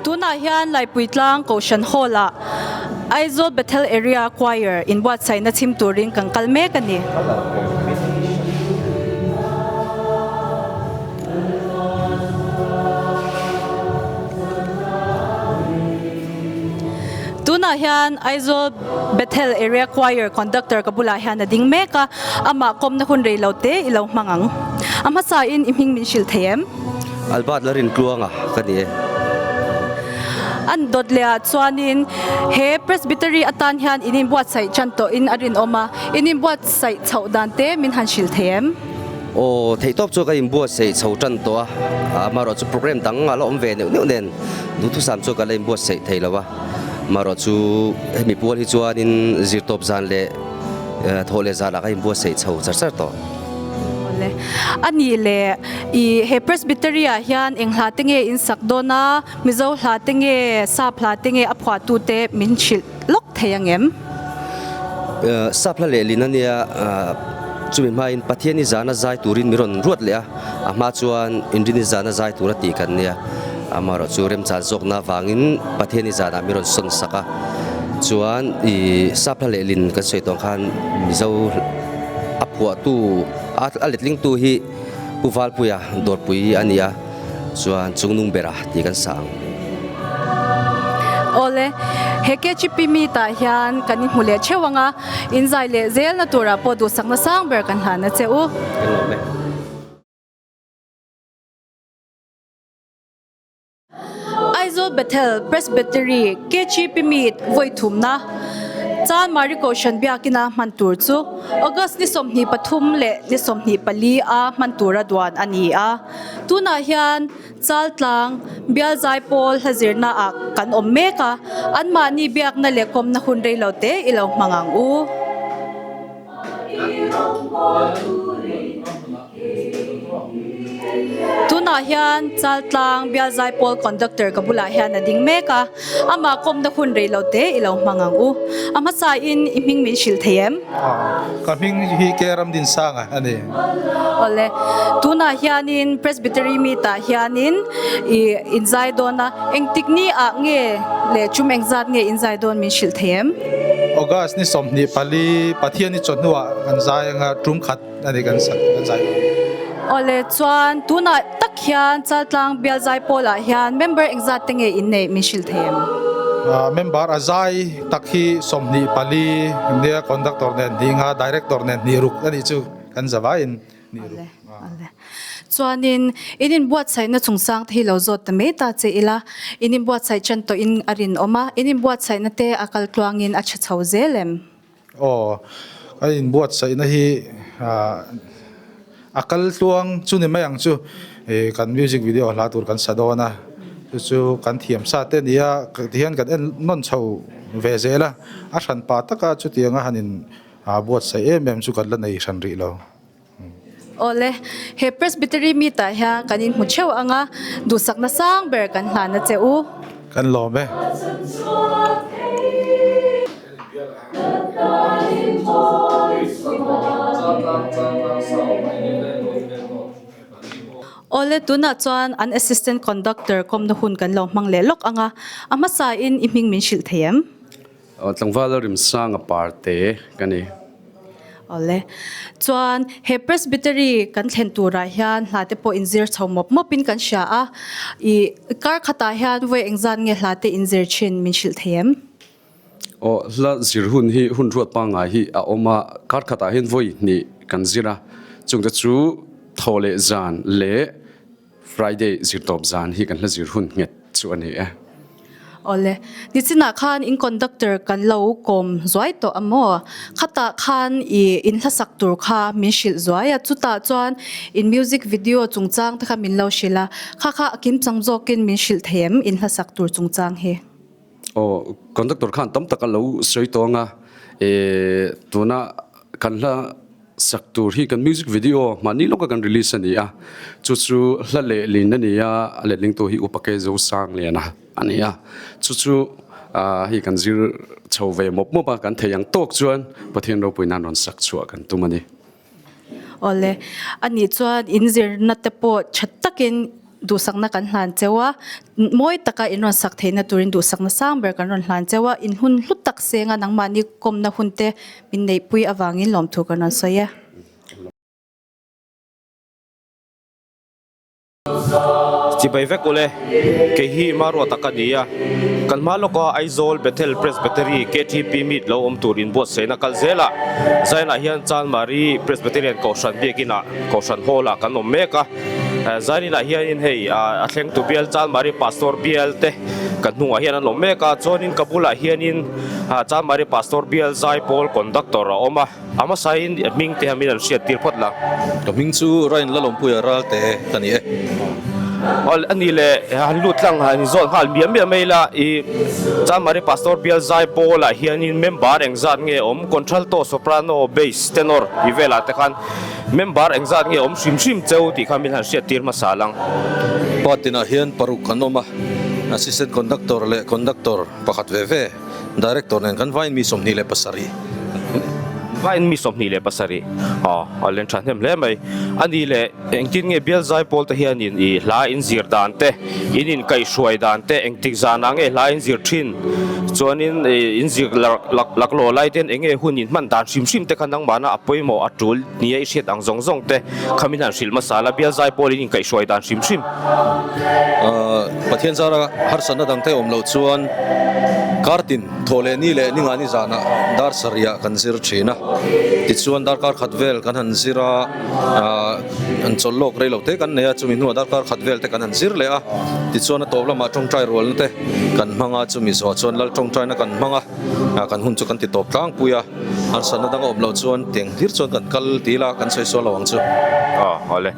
Tunah hian Laipui tlang Kohhran Hall ah Aizawl Bethel Area Choir inbuatsaihna chhim turin kan kal mek a ni. Tunah hian Aizawl Bethel Area Choir Conductor ka bulah hian a ding mek a, amah kawmna hun rei lo te i lo hmang ang. A hmasa in i hming min hrilh thei em? Albert Lalrintluanga ka ni e. An dawt leh ah chuanin he Presbytery atan hian in inbuatsaih tan tawhin a rinawm a, in inbuatsaih chhoh dan te min han hrilh thei em? Aw, theihtawp chu ka inbuatsaih chho tan tawh a, amaherawh chu program dang a la awm ve neuh neuh nen duhthusam chu ka la inbuatsaih thei lo a, amaherawh chu hemi pual hi chuanin zirtawp zan leh thawh leh zanah ka inbuatsaih chho char char tawh. Awle, a nih leh i he Presbytery ah hian eng hla te nge in sak dawn a, Mizo hla te nge Sap hla te nge a phuahtu te min hrilh lawk thei ang em? Sap hla lehlin a nia, chumi hmain Pathian i zana zai turin min rawn ruat leh a, a hma chuan Inrini zana zai tur a tih kan nia, amaherawh chu remchan zawkna avangin Pathian i zanah min rawn sawn sak a, chuan i Sap hla lehlin kan sawi tawh ang khan Mizo a phuahtu a letlingtu hi Pu Valpuia Dawrpui a ni a. Chuan chungnung bera tih kan sa ang. Awle, he KGP meet ah hian kan inhmu leh theuh ang a, in zai leh zelna turah pawh duhsakna sang ber kan hlan a che u. Kan lawm e. Aizawl Bethel Presbytery KGP meet vawi thumna Chan Mari Kohhran biakina hman tur chu August ni 23 leh ni 24 a hman tura duan a ni a. Tunah hian Chaltlang bial zaipawl hla zirna ah kan awm mek a, anmahni biakna leh kawmna hun rei lo te i lo hmang ang u. Tunah hian Chaltlang bial zaipawl conductor ka bulah hian a ding mek a, amah kawmna hun rei lo te i lo hmang ang u. A hmasa in i hming min hrilh thei em? Ka hming hi Ke Ramdinsanga a ni. Awle, tunah hianin Presbytery meet ah hianin i inzai dawn a, engtik ni ah nge leh chum engzat nge inzai dawn min hrilh thei em? August ni 24 Pathian ni chawhnuah kan zai anga tum khat a ni kan sak kan zai dawn. Awle, chuan tunah tak hian Chaltlang bial zai pawlah hian member engzat te nge in neih min hrilh thei em? Member a zai tak hi 24 nia conductor nen hnih nga director nen hnih ruk a nih chu. Kan za vaiin nih ruk. Awle. Chuanin in inbuatsaihna chungchang te hi lo zawt ta mai ta che ila, in inbuatsaih chan tawhin a rinawm a, in inbuatsaihna te a kal tluangin a tha chho zel em? Aw, kan inbuatsaihna hi a kal tluang chu ni mai ang chu, kan music video hla tur kan sa dawn a, chu chu kan thiam sa te nia tihian kan en nawn chho ve zel a, a hranpa taka chutianga han in A buatsaih em em chu kan la nei hran rih lo. Awle, he Presbytery meet ah hian kan inhmu theuh ang a, duhsakna sang ber kan hlan a che u. Kan lawm e. Awle, tunah chuan an Assistant Conductor kawmna hun kan lo hmang leh lawk ang a, a hmasa in i hming min hrilh thei em? Tlangval Rimsanga parte ka ni. Awle. Chuan he Presbytery kan thlen turah hian hla te pawh inzir chho mawp mawpin kan hria a. I kar khatah hian vawi engzat nge hla te inzir thin min hrilh thei em? Aw, hla zir hun hi hun ruat pangngai hi a awm a. Kar khatah hian vawi hnih kan zir a. Chungte chu thaw leh zan leh Friday zirtawp zan hi kan hla zir hun nghet chu a ni e. Awle, nichinah khan in conductor kan lo kawm zuai tawh a maw? Khatah khan i in hlasak tur kha min hrilh zuai a, chutah chuan in music video chungchang te kha min lo hrilh a, kha kha a kimchang zawkin min hrilh thei em in hlasak tur chungchang hi? Aw, conductor khan tam tak a lo sawi tawng a, e tuna kan hla Sak tur hi kan music video mahni lawka kan release a ni a, chu chu hla lehlin a ni a, a lehlingtu hi Upa Kezo Sangliana a ni a, chu chu hei kan zir chho ve mawp mawp a, kan thei ang tawk chuan Pathian ropui nan rawn sak chhuah kan tum a ni. Awle, a nih chuan in zirna te pawh tha takin. Duhsakna kan hlan cheu a, mawi taka in rawn sak theihna turin duhsakna sang ber kan rawn hlan cheu a, in hun hlu tak senga nangmahni kawmna hun te min neihpui avangin lawmthu kan rawn sawi e. Chibai vek ule, kei hi Marua tak a ni a, kan hma lawka Aizawl Bethel Presbytery KTP Meet lo awm tur inbuatsaihna kal zel a, Zion-ah hian Chanmari Presbyterian Kohhran biakinah Kohhran Hall-ah kan awm mek a. Zaninah hianin hei a thlengtu bial Chanmari Pastor bial te kan hnungah hian an awm mek a, chuanin ka bulah hianin Chanmari Pastor bial Zaipawl Conductor a awm a, a hmasain hming te hamin an hriat tir phawt la. Ka hming chu Rain Lalawmpuia Ralte ka ni e. Aw a ni le, han lut tlang han inzawt nghal miah miah mai ila, i Chanmari Pastor bial Zaipawlah hianin member engzat nge awm, Contralto, Soprano, Bass, Tenor tih velah te khan Member engzat nge awm hrim hrim cheu tih kha min han hriat tir hmasa lang. Pa tinah hian paruk kan awm a, Assistant Conductor leh Conductor pakhat ve ve, Director nen kan vain mi 27. Vain mi 27. Aw, a len tha hnem hle mai. A ni leh engtin nge bial zaipawl te hianin i hla in zir dan te, in inkaihhruai dan te, engtik zanah nge hla in zir thin? Chuanin in zir laklawh lai ten enge hun in hman dan hrim hrim te kha nangmahna a pawimawh a tul nia i hriat ang zawng zawng te kha min han hrilh hmasa la, bial zai pawlin in kaihhruai dan hrim hrim. Pathian zara harsatna dang te awm loh chuan kartin thawh leh ni leh ningani zanah dar sarihah kan zir thin a, tichuan darkar khat vel kan han zir a, An chawlh lawk rei lo te kan nei a, chumi hnuah darkar khat vel te kan han zir leh a, tichuan a tawp lamah tawngtai rualna te kan hmang a, chumi zawh chuan lal tawngtaina kan hmang a, kan hun chu kan ti tawp tlangpui a, harsatna dang a awm loh chuan tiang hlir chuan kan kal dil a, kan sawi sual lo ang chu. Aw awle.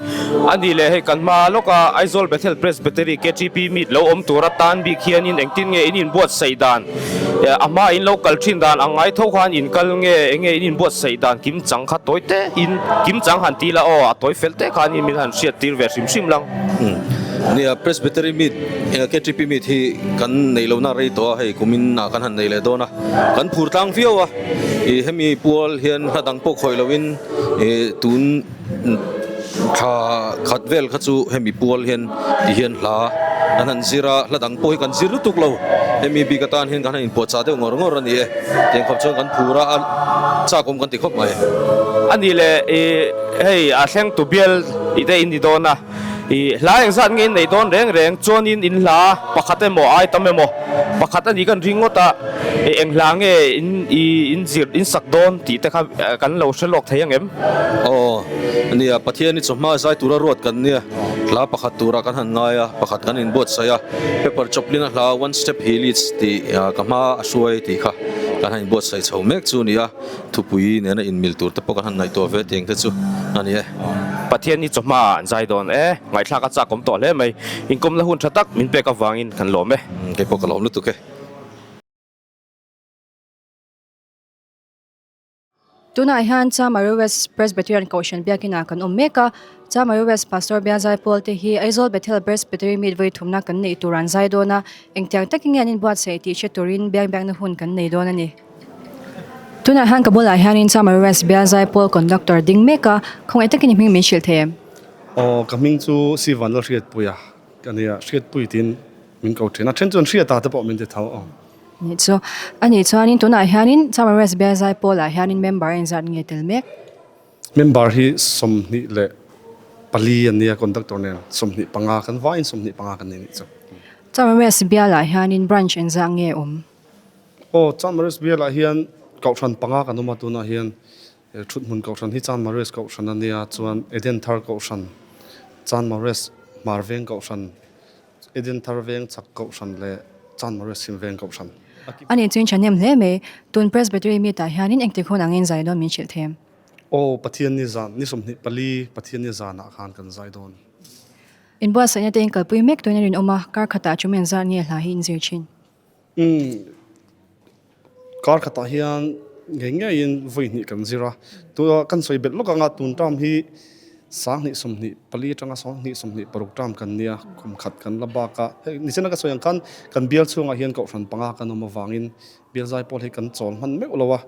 A nih leh hei kan hma lawka Aizawl Bethel Presbytery KTP meet lo awm tura tan bik hianin engtin nge in inbuatsaih dan A hma in lo kal thin dan ang ngai tho khan in kal nge enge in inbuatsaih dan kim chang kha tawi te in kim chang han ti la aw a tawi fel te khan in min han hriat tir ve hrim hrim lang. Nia Presbytery meet KTP meet hi kan neih lohna rei tawh a hei kumin ah kan han nei leh dawn a kan phur tlang viau a ih hemi pual hian hla dang pawh khawih loin ih tun Thla khat vel kha chu hemi pual hian ti hian hla kan han zir a, hla dang pawh hi kan zir lutuk lo. Hemi bik atan hian kan han inpuahchah deuh ngawr ngawr a ni e. Tiang khawp chuan kan phur a, a chak awm kan ti khawp mai. A nih leh i hei a thleng tu bial i te in ni dawn a, i hla engzat nge in neih dawn reng reng chuanin in hla pakhat emaw ai tam emaw pakhat a nih kan ring ngawt a, eng hla nge in i in zir in sak dawn tih te kha kan lo hre lawk thei ang em? Aw, nia, Pathian hi chawhma zai tura ruat kan nia, hla pakhat tura kan han ngai a, pakhat kan inbuatsaih a, Pepper Choplin a hla One Step He Leads tih ka hma a hruai tih kha kan han inbuatsaih chho mek chu a ni a, thupui nena inmil tur te pawh kan han ngaihtuah ve tiang te chu a ni e. Pathian hi chawhma ah an zai dawn e, ngaihthlak a chak awm tawh hle mai, inkawmna hun tha tak min pek avangin kan lawm e. Kei pawh ka lawm lutuk e. Tunah hian Chamari West Presbyterian Kohhran biakinah kan awm mek a, Chamari West Pastor Biazai Paul te hi Aizawl Bethel Presbytery Meet vawi thumna kan neih tur an zai dawn a, engtiang takin nge an inbuatsaih tih hre turin biak biakna hun kan nei dawn a ni. Tunah hian ka bulah hianin Chamari West Biazai Paul Conductor ding mek a, khawngaih takin i hming min hrilh thei em? Aw, ka hming chu Sivan Lalhriatpuia ka nia, Hriatpui tiin min ko thin a, then chuan Hriata te pawh min ti tho aw. Nih chu. A nih chuanin tunah hianin Chamar West Bial Zaipawl-ah hianin member a inzat nge tel mek? Member hi 24 an nia, conductor nen 25 kan vaiin 25 kan ni nih chu. Chamar West Bial-ah hianin branch engzah nge awm? Aw, Chamar West Bial-ah hian kohhran panga kan awm a, tunah hian thuthmun kohhran hi Chanmar West kohhran a nia, chuan Eden Thar kohhran, Chanmar West Hmar Veng kohhran, Eden Thar Veng chak kohhran leh Chanmar Sim Veng kohhran. A nih chuan thahnem hle mai. Tun Presbytery meet ah hianin engtik hun angin zai dawn min hrilh thei em? Aw, Pathian ni zan, ni 24 Pathian ni zanah khan kan zai dawn. Inbuatsaihna te in kalpui mek tuin a rinawm a, kar khatah chu men zat nge hla hi in zir thin? Umm, kar khatah hian ngei ngeiin vawi hnih kan zir a, tuna kan sawi belh lawk anga tun term hi 2024 atanga 2026 term kan nia, kum khat kan la bak a, hei nichina ka sawi ang khan kan bial chhungah hian kohhran panga kan awm avangin bial zai pawl hi kan chawl hman meuh lo a,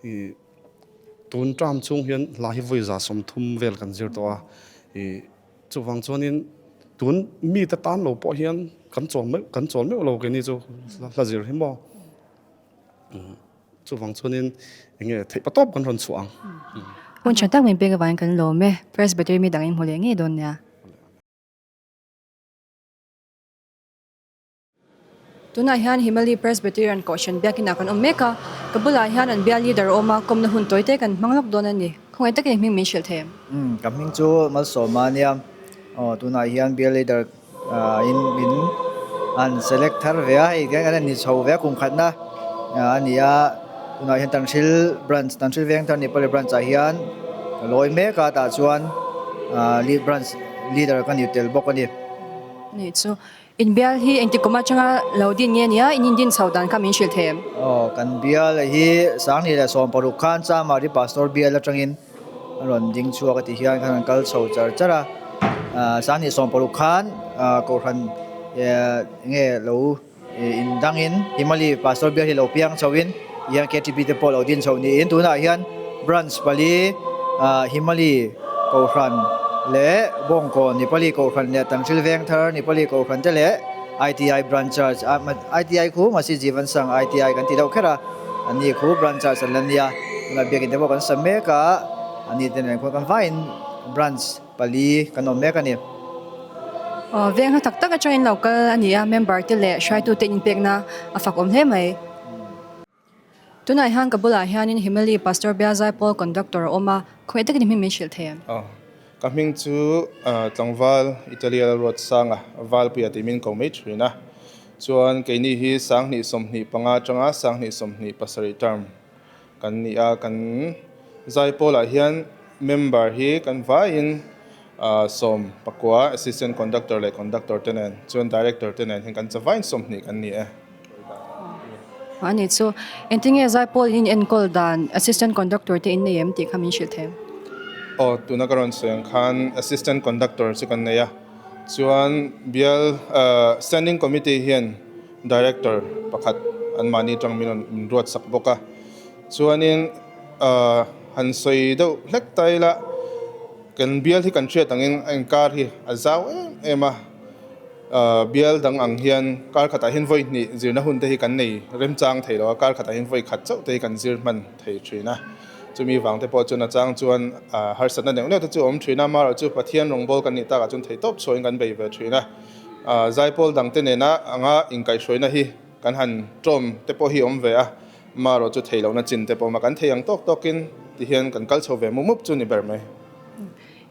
ih tun term chhung hian hla hi vawi 130 vel kan zir tawh a, ih chuvang chuanin. Tun mite tan lo pawh hian kan chawl meuh kan chawl meuh lo keini chu hla zir hi maw. Chuvang chuanin eng nge theih patawp kan rawn chhuah ang. Hun tha tak min pek avangin kan lawm e. Presbytery mi dang in hmu leh ngei dawn nia. Tunah hian Himali Presbyterian Kohhran biakinah kan awm mek a, ka bulah hian an bial leader a awm a, kawmna hun tawi te kan hmang lawk dawn a ni. Khawngaih takin hming min hrilh thei em? Umm, ka hming chu Malsawma a nia. Aw, tunah hian bial leader in min an select thar ve a, hei hian kan ni chho ve a, kum khatna a ni a, tunah hian Tanhril branch, Tanhril Vengthar Nepali branch ah hian ka lawi mek a, tah chuan lead branch leader ka ni tel bawk a ni. Ni chu Inbial hi engti kum atanga lo din nge nia in indin chho dan kha min hrilh thei em? Aw, kan bial hi Sangni leh Sawmparuk khan Chamari Pastor bial atangin a rawn ding chhuak a ti hian khan an kal chho char char a. Sangni Sawmparuk khan Kohhran nge lo indangin Himali Pastor bial hi lo piang chhoin hian KTP te pawh lo din chho niin tunah hian Branch pali Himali Kohhran leh Bawngkawn Nepali Kohhran leh Tanhril Vengthar Nepali Kohhran te leh ITI Branch Church ITI khu Masi Jeevan Sangh ITI kan ti deuh kher a, ani khu Branch Church an la nia, tunah biakin te pawh kan sa mek a, ani te nen khuan kan vaiin Branch pali kan awm mek a ni. Aw veng hla tak tak atangin lo kal a ni a, member te leh hruaitute inpekna a fak awm hle mai. Tunah hian ka bulah hianin Himali Pastor Biazai Paul Conductor a awm a, khawngaih takin i hming min hrilh thei em? Aw, ka hming chu tlangval Italia Lalruatsanga Valpuia tih min ko mai thin a. Chuan keini hi sanghnih 25 atanga sanghnih 27 term kan ni a, kan Zaipawlah hian member hi kan vaiin 19 Assistant Conductor leh Conductor te nen chuan Director te nen hian kan chavain 20 kan ni e. Ani chu engtinge Zaipawl in enkawl dan Assistant Conductor te in nei em tih kha min hrilh thei em? Aw, tuna ka rawn sawi ang khan Assistant Conductor chu kan nei a, chuan bial Standing Committee hian Director pakhat anmahni atang min rawn min ruat sak bawk a, chuanin han sawi deuh hlek ta ila kan bial hi kan hriat angin a inkar hi a zau em em a. Bial dang ang hian kar khatah hian vawi hnih zirna hun te hi kan nei remchang thei lo a, kar khatah hian vawi khat chauh te hi kan zir hman thei thin a. Chumi vang te pawh chuan a chang chuan harsatna neuh neuh te chu a awm thin a, amaherawhchu chu Pathian rawngbâwl kan nih takah chuan thei tawp chhuahin kan bei ve thin a. Zaipawl dang te nena anga inkaihhruaina hi kan han ṭawm te pawh hi a awm ve a, amaherawhchu thei lohna chin te pawh a awm a, kan thei ang tawk tawkin tihian kan kal chho ve mup mup chu ni ber mai.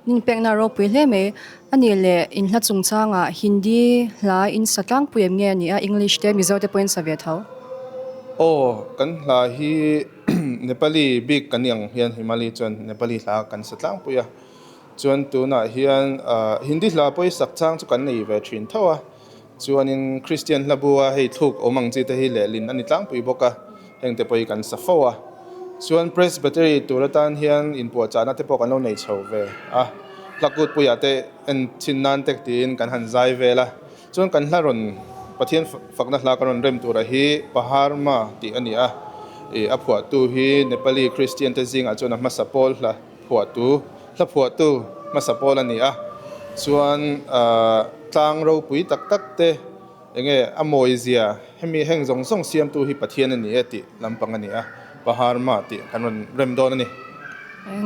Inpekna ropui hle mai. A nih leh in hla chungchangah Hindi hla in sa tlangpui em nge a ni a, English te Mizo te pawhin sa ve tho? Aw, kan hla hi Nepali bik kan nih ang hian Himali chuan Nepali hla kan sa tlangpui a. Chuan tunah hian Hindi hla pawh hi sak chang chu kan nei ve thin tho a. Chuanin Kristian hla bu a hei thluk awm ang chi te hi lehlin a ni tlangpui bawk a, heng te pawh hi kan sa fo a. Chuan Presbytery tur atan hian inpuahchahna te pawh kan lo nei chho ve a, hla kutpuiah te en chhin nan te tiin kan han zai vel a. Chuan kan hla rawn Pathian fakna hla kan rawn rem tura hi Paharma tih a ni a, ih a phuahtu hi Nepali Kristian te zingah chuan a hmasa pawl hla phuahtu hla phuahtu hmasa pawl a ni a, chuan tlang ropui tak tak te enge a mawi zia hemi heng zawng zawng siamtu hi Pathian a ni e tih lampang a ni a, Paharma tih kan rawn rem dawn a ni.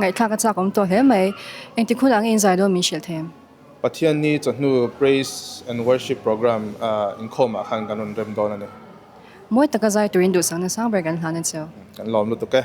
Ngaihthlak a chak awm tawh hle mai. Engtik hunah nge inzai dawn min hrilh thei em? Pathianni chawhnu Praise and Worship Programme inkhawmah khan kan rawn rem dawn a ni. Mawi taka zai turin duhsakna sang ber kan hlan a cheu. Kan lawm lutuk e.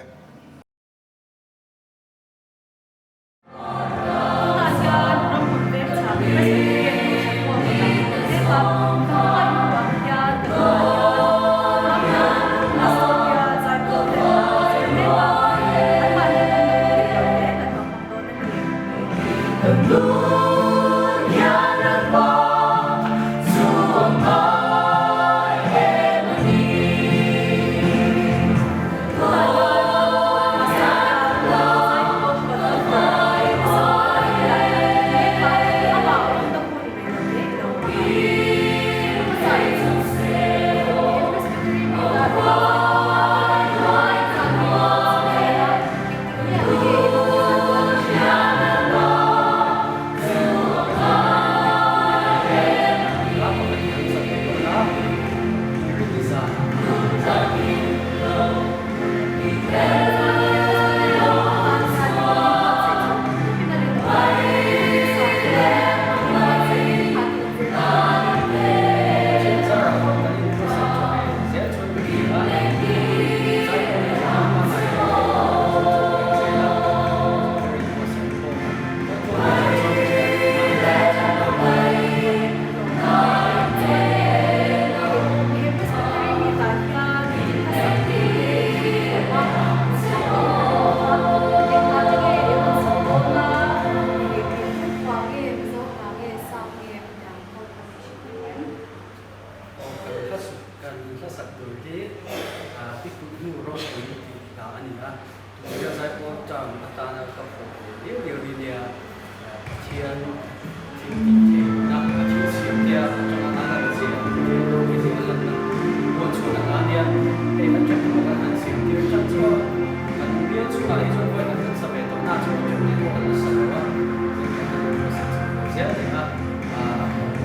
zel reng a,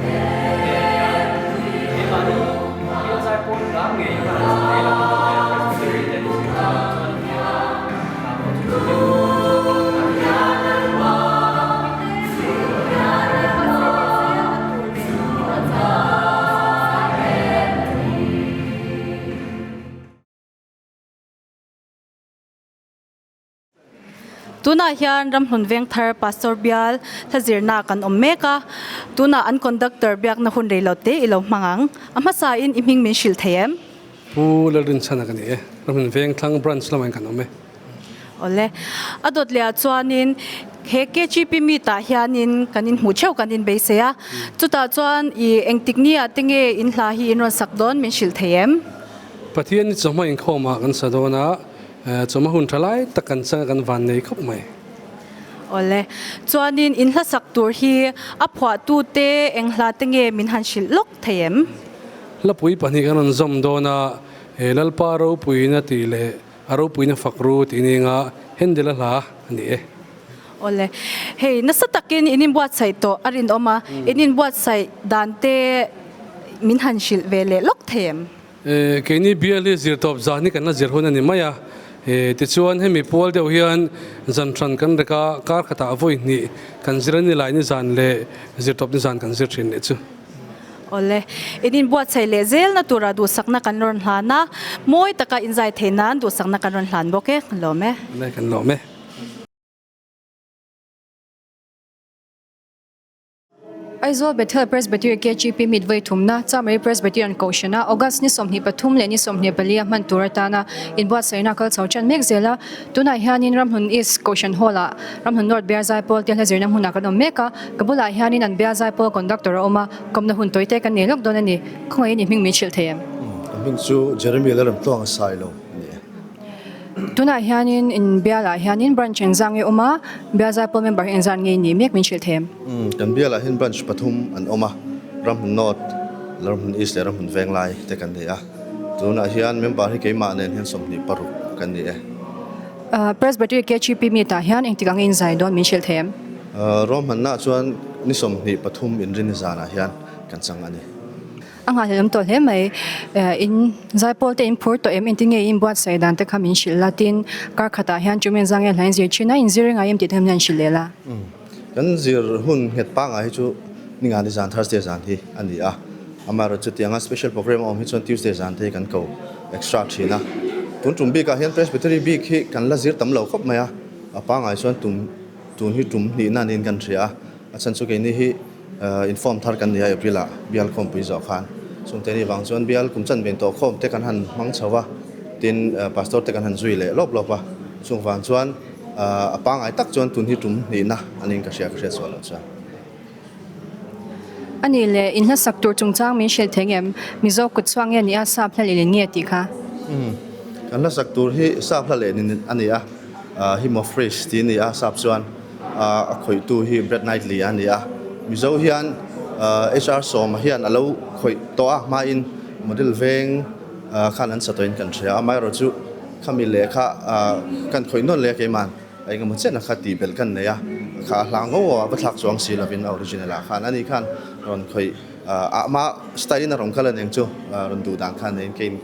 heng hian keimahni bial zai pawl hla ngei a han sa thei lo ang leh Presbytery te an inzir chhuah chuan hla pawh chu chutiang chu an ni a. Tunah hian Ramhlun Vengthar Pastor Bial hlazirna kan awm mek a, tunah an conductor biakna hun rei lo te i lo hmang ang. A hmasain i hming min hrilh thei em? Pu Lalrinchhana ka ni e, Ramhlun Vengthlang Branch lamah in kan awm e. Awle, a dawt leh ah chuanin he KGP meet ah hianin kan inhmuh theuh kan inbeisei a, chutah chuan i engtik ni ah te nge in hla hi in rawn sak dawn min hrilh thei em? Pathian ni chawhma inkhawm ah kan sa dawn a, Chawhma hun tha lai tak kan chang a kan van nei khawp mai. Awle, chuanin in hla sak tur hi a phuahtu te eng hla te nge min han hrilh lawk thei em? Hlapui pahnih kan rawn zawm dawn a, he Lalpa ropuina tih leh a ropuina fak ru tih ninga Handel-a hla a ni e. Awle, hei nasa takin in inbuatsaih tawh a rinawm a, in inbuatsaih dan te min han hrilh ve leh lawk thei em? Keini bial hi zirtawp zan hi kan la zir hun a ni mai a, tichuan hemi pual deuh hian zan hran kan rek a, kar khatah vawi hnih kan zir a ni lai ni zan leh zirtawp ni zan kan zir thin leh chu. Awle, in inbuatsaih leh zelna tura duhsakna kan rawn hlan a, mawi taka inzai thei nan duhsakna kan rawn hlan bawk e, kan lawm e. Awle, kan lawm e. Aizawl Bethel Presbytery KGP meet vawi thumna, Chamari Presbyterian Kohhrana August ni 23 leh ni 24 a hman tur atana inbuatsaihna kal chho tan mek zel a. Tunah hianin Ramhlun East Kohhran Hall-ah Ramhlun North Bial Zaipawl te hla zirna hmunah kan awm mek a. Ka bulah hianin an Bial Zaipawl Conductor a awm a, kawmna hun tawite kan nei lawk dawn a ni. Khawngaihin i hming min hrilh thei em? Ka hming chu Jeremy Lalramtluang a sai lo a ni e. Tunah hianin in bialah hianin branch engzah nge awm a, bial zaipawl member hi engzah nge ni mek min hrilh thei em? Kan bialah hian branch pathum an awm a, Ramhmun North, Ramhmun East leh Ramhmun Venglai te kan ni a. Tunah hian member hi keimah nen hian 26 kan ni e. Presbytery KGP meet ah hian engtik ang in zai dawn min hrilh thei em? Ruahmanna chuan ni 23 inrini zanah hian kan chang a ni. A nghahhlelh awm tawh hle mai. In zaipawl te in phur tawh em? Engtin nge in buatsaih dan te kha min hrilh la? Tin, kar khatah hian chu men zang nge hla in zir thin a, in zir ngai em tih te kha min han hrilh leh la. Kan zir hun nghet pangai hi chu Ningani zan, Thursday zan hi a ni a. Amaherawhchu chutianga special program a awm hi chuan Tuesday zan te hi kan ko extra thin a. Tun tum bikah hian Presbytery bik hi kan la zir tam lo khawp mai a, a pangai chuan tum tun hi tum hnihna niin kan hria a. A chhan chu keini hi inform thar kan ni a April ah bial khawmpui zawh khan chungte ni vang chuan bial kum chan ven tawh khawm te kan han hmang chho a, tin pastor te kan han zui leh lawp lawp a, chung vang chuan a pangai tak chuan tun hi tum hnihna a niin ka hria ka hriat sual loh chuan. A nih leh in hlasak tur chungchang min hrilh thei ngem? Mizo kut chhuak nge ni a sap hla leh nge tih kha? Umm kan hlasak tur hi sap hla leh a ni a, hymn of praise tih a ni a sap chuan. A khawihtu hi Brad Knightley a ni a, Mizo hian HR Sawma hian a lo khawih tawh a, hmain model veng khan an sa tawhin kan hria a, amaherawhchu khami lehkha kan khawih nawn leh a keima'n engemaw chen a kha tih belh kan nei a, kha a hlang ngo a va thlak chuang si lovin a original ah khan ani khan rawn khawih a ama style in a rawn kal aniang chu rawn duh dan khan neiin keiin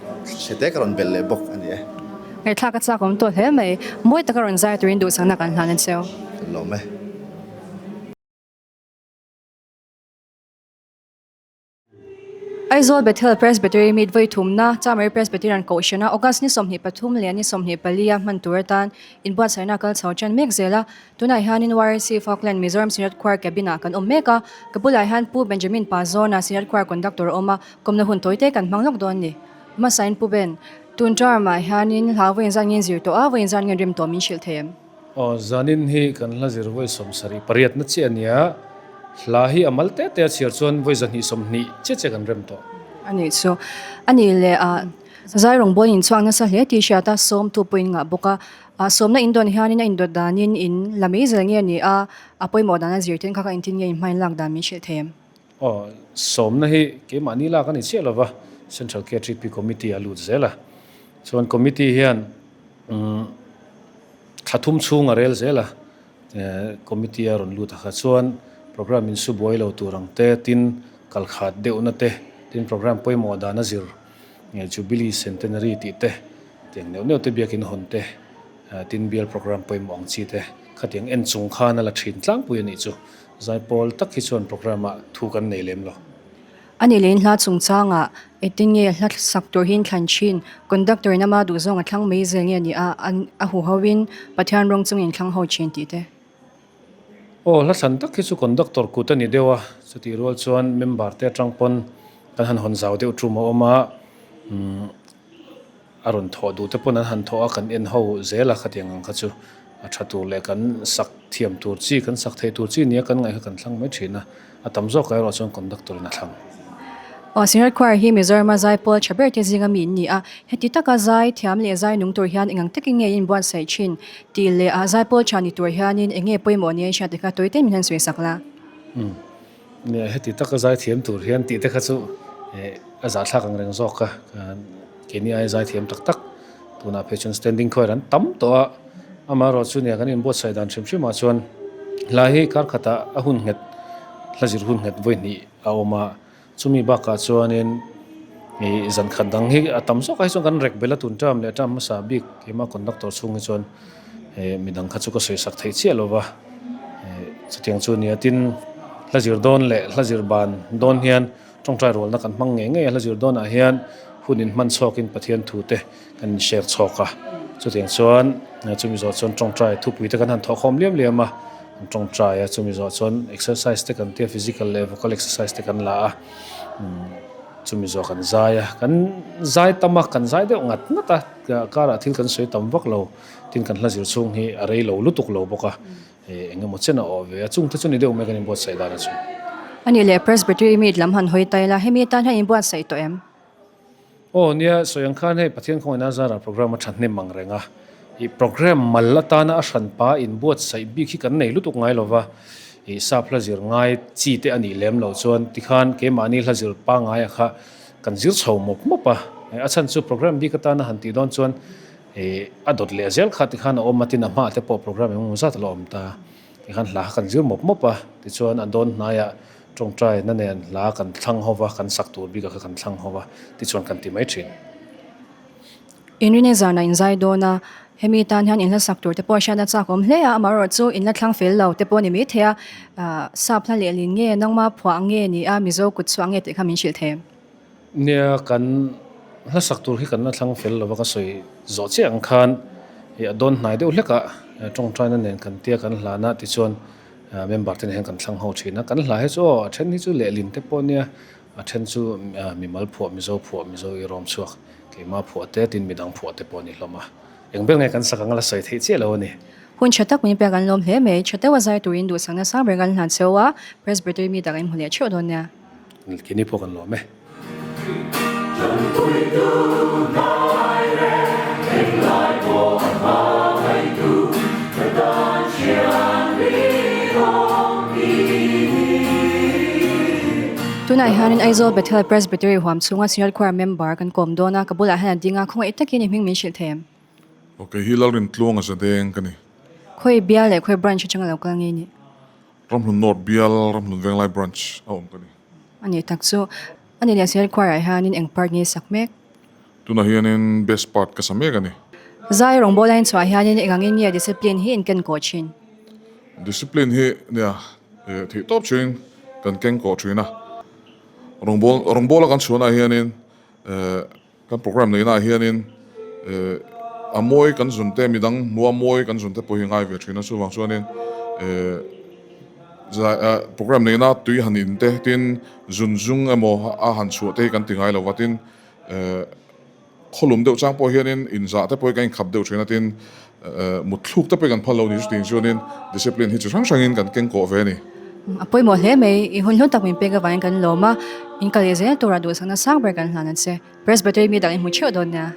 hre te ka rawn belh leh bawk a ni e. Ngaihthlak a chak awm tawh hle mai. Mawi taka rawn zai turin duhsakna kan hlan a cheu. Kan lawm e. Aizawl Bethel Presbytery Meet vawi thumna, Chamari Presbyterian Kohhrana August ni 23 leh ni 24 a hman tur atan inbuatsaihna kal chho ṭan mek zel a. Tunah hianin YRC Falkland Mizoram Synod Choir Cabin-ah kan awm mek a. Ka bulah hian Pu Benjamin Pazawna Synod Choir Conductor a awm a, kawmna hun tawi te kan hmang lawk dawn a ni. Hmasain Pu Ben, Tun term ah hianin hla vawiin zan ngen zir tawh a, vawiin zan ngen rim tawh min hrilh thei em? Aw, zanin hi kan hla zir vawi 78 na chiah a nia, hla hi a mal te te a chhiar chuan vawi 120 chiah chiah kan rem tawh. A nih chu. A nih leh ah zai rawng bawl in chhuak nasa hle tih hriat a, sawmtu pawh in ngah bawk a, ah sawmna in dawn hianin a indawt danin in la mai zel nge a ni a, a pawimawh dan a zir ten kha kha engtin nge in hmain lak dan min hrilh thei em? Aw, sawmna hi keimahni lak a ni chiah lova, Central KTP Committee a lut zel a. Chuan Committee hian thla thum chhung a rel zel a, Committee a rawn lut a kha. Chuan Programme in su buai lo tur ang te, tin kal khat deuhna te, tin programme pawimawh dan a zir nge Jubilee Centenary tih te, tiang neuh neuh te biakin hawn te, tin bial programme pawimawh ang chi te khatiang en chung khan a la thin tlangpui a nih chu. Zaipawl tak hi chuan programme ah thu kan nei lem lo. A nih leh hla chungchangah engtin nge hla sak tur hi thlan thin? Conductor in ama duhzawng a thlang mai zel nge ni a, a huhoin Pathian rawng chungin thlang ho thin tih te. Aw, hla thlan tak hi chu conductor kut a ni deuh a, chutih rual chuan member te atang pawn kan han hawn zau deuh tum a awm a, umm a rawn thawh duh te pawn an han thawh a, kan en ho zel a khatiang ang kha chu a tha tur leh kan sak thiam tur chi, kan sak theih tur chi nia kan ngaih kha kan thlang mai thin a. A tam zawkah erawh chuan conductor in a thlang. Aw Senior Choir hi Mizorama zai pawl tha ber te zinga mi in ni a, heti taka zai thiam leh zai nung tur hian engang takin nge in buatsaih thin tih leh a zai pawl tha ni tur hianin eng nge pawimawh nia in hriat te kha tawi te min han sawi sak la. Umm nia heti taka zai thiam tur hian tih te kha chu eh a zahthlak ang reng zawk a, keini aia zai thiam tak tak tunah phei chuan standing choir an tam tawh a, Amaherawhchu nia kan inbuatsaih dan hrim hrimah chuan hla hi kar khatah a hun nghet hla zir hun nghet vawi hnih a awm a, chumi bakah chuanin ih zan khat dang hi a tam zawkah hi chuan kan rek bel a tun term leh term hmasa bik keimah conductor chhung hi chuan ih midang kha chu ka sawi sak theih chiah lo va, ih chutiang chu nia tin hla zir dawn leh hla zir ban dawn hian tawngtai rualna kan hmang ngei ngei a hla zir dawnah hian hun inhman chhawkin Pathian thu te Kan inshare chhawk a, chutiang chuan chumi zawh chuan tawngtai thupui te kan han thawh khawm liam liam a, an tawngtai a, chumi zawh chuan exercise te kan tia physical leh vocal exercise te kan la a, chumi zawh kan zai a, kan zai tam a, kan zai deuh ngat ngat a, karah thil kan sawi tam vak lo, tin kan hla zir chhung hi a rei lo lutuk lo bawk a, eng emaw chen a awh ve a, chungte chu ni deuh mai kan inbuatsaih dan a chu. A nih leh Presbytery meet lam han hawi ta ila, hemi tan hian inbuatsaih tawh em? Aw nia, sawi ang khan hei Pathian khawngaihna zara program a thahnem ang reng a, ih program mal atana a hranpa inbuatsaih bik hi kan nei lutuk ngai lova, ih sap hla zir ngai chi te a nih lem loh chuan tikhan keimahni hla zir pangaia kha kan zir chho mawp mawp a, a chhan chu program bik atana han tih dawn chuan ih a dawt leh zel kha tikhan a awm a tin a hmaah te pawh program engemaw zat a la awm ta, tikhan hla kha kan zir mawp mawp a, tichuan a dawn hnaiah Tawngtaina nen hla kan thlang ho va, kan sak tur bikah kha kan thlang ho va, tichuan kan ti mai thin. Inrinni zanah in zai dawn a, hemi tan hian in hla sak tur te pawh hriatna chak awm hle a, amaherawh chu in la thlang fel lo te pawh a ni mai thei a, sap hla lehlin nge, nangma phuah nge ni a, Mizo kut chhuah nge tih kha min hrilh thei. Nia, kan hla sak tur hi kan la thlang fel lo va, ka sawi zawh chiah ang khan a dawn hnai deuh hlek a, tawngtaina nen kan tia kan hlan a, tichuan Member te nen hian kan thlang ho thin a, kan hla hi chu aw a then hi chu lehlin te pawh nia, a then chu mimal phuah, Mizo phuah, Mizo i rawm chhuak, keimah phuah te tin midang phuah te pawh a ni hlawm a, eng ber nge kan sak ang a la sawi theih chiah lo a ni. Hun tha tak min pek an lawm hle mai, tha deuha zai turin duhsakna sang ber kan hlan cheu a, Presbytery mi tak an hmu leh theuh dawn nia. Keini pawh kan lawm e. Tunah hianin Aizawl Bethel Presbytery huam chhunga Synod Choir member kan kawm dawn a, ka bulah hian a ding a, khawngaih takin i hming min hrilh thei em? Ok, hi Lalrintluanga Zadeng ka ni. Khawi bial leh khawi branch atanga lo kal nge ni? Ramhlun North bial, Ramhlun Venglai Branch a awm ka ni. A ni tak chu. A ni leh Synod Choir ah hianin eng part nge sak mek? Tunah hianin best part ka sa mek a ni. Zai rawngbawla in chhuah hianin eng angin nge discipline hi in ken kawh thin? Discipline hi nia theih tawp thin kan keng kawh thin a. Rawngbawla rawngbawla kan chhuahna ah hianin kan program neihna ah hianin a mawi kan zun te midang hmuha mawi kan zun te pawh hi ngai ve thin a chuvang chuanin program neihna tui han in te tin zun zung emaw a han chhuah te hi kan ti ngai lo va tin Khawlum deuh chang pawh hianin inzah te pawh hi kan inkhap deuh thin a tin mutthluk te pawh hi kan phal lo ni chutin chuanin discipline hi chi hrang hrangin kan keng kawh ve a ni. A pawimawh hle mai, i hun hlu tak min pek avangin kan lawm a, in kal leh zel tura duhsakna sang ber kan hlan a che. Presbytery mi dang in hmu theuh dawn nia.